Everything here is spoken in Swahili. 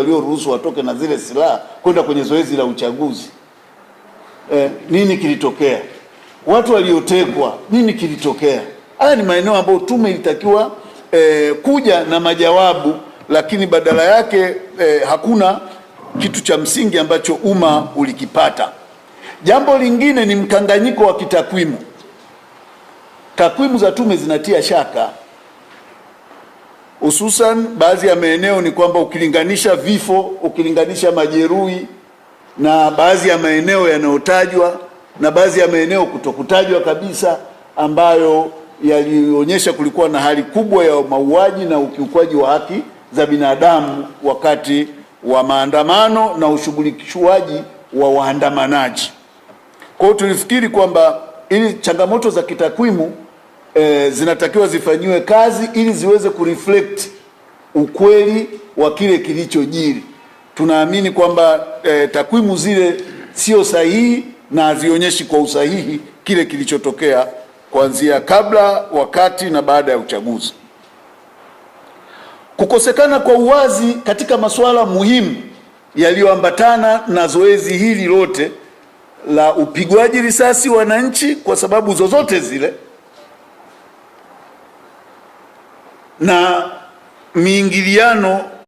Walioruhusu watoke na zile silaha kwenda kwenye zoezi la uchaguzi? Nini kilitokea? Watu waliotekwa, nini kilitokea? Haya ni maeneo ambayo tume ilitakiwa kuja na majawabu, lakini badala yake hakuna kitu cha msingi ambacho umma ulikipata. Jambo lingine ni mkanganyiko wa kitakwimu. Takwimu za tume zinatia shaka, hususan baadhi ya maeneo ni kwamba ukilinganisha vifo, ukilinganisha majeruhi na baadhi ya maeneo yanayotajwa na baadhi ya maeneo kutokutajwa kabisa, ambayo yalionyesha kulikuwa na hali kubwa ya mauaji na ukiukwaji wa haki za binadamu wakati wa maandamano na ushughulikishwaji wa waandamanaji. Kwa hiyo tulifikiri kwamba ili changamoto za kitakwimu zinatakiwa zifanyiwe kazi ili ziweze kureflect ukweli wa kile kilichojiri. Tunaamini kwamba takwimu zile sio sahihi na hazionyeshi kwa usahihi kile kilichotokea kuanzia kabla, wakati na baada ya uchaguzi. Kukosekana kwa uwazi katika masuala muhimu yaliyoambatana na zoezi hili lote la upigwaji risasi wananchi kwa sababu zozote zile na miingiliano